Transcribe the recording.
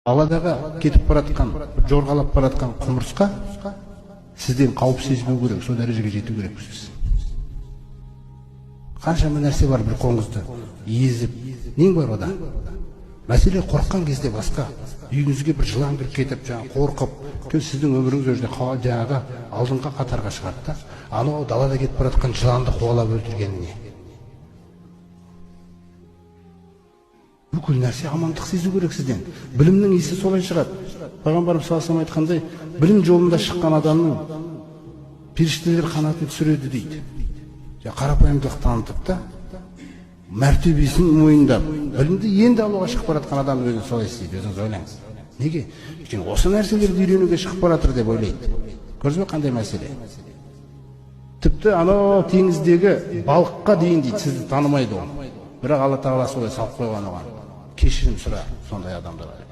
Даладағы кетіп баратқан, жорғалап баратқан құмырсқа сізден қауіп сезбеу керек, сол дәрежеге жету керекпіз біз. Қаншама нәрсе бар бір қоңызды езіп, нең бар ода? Мәселе қорыққан кезде басқа, үйіңізге бір жылан кіріп кетіп, жаңағы қорқып, сіздің өміріңіз ол жерде жаңағы алдыңғы қатарға шығады да, анау далада кетіп бара жатқан жыланды қуалап өлтіргеніне. Бүкіл нәрсе амандық сезу керек сізден. Білімнің иісі солай шығады. Пайғамбарымыз саллаллаху алейхи айтқандай, білім жолында шыққан адамның періштелер қанатын түсіреді дейді. Қарапайымдылық танытып та, мәртебесін мойындап, білімді енді алуға шығып бара жатқан адам өзін солай істейді, өзіңіз ойлаңыз. Неге? Өйткені осы нәрселерді үйренуге шығып бара жатыр деп ойлайды. Көрдіңіз бе қандай мәселе? Тіпті анау теңіздегі балыққа дейін дейді, сізді танымайды ол. Бірақ Алла тағала солай салып қойған оған. Кешірім сұра сондай адамдарға.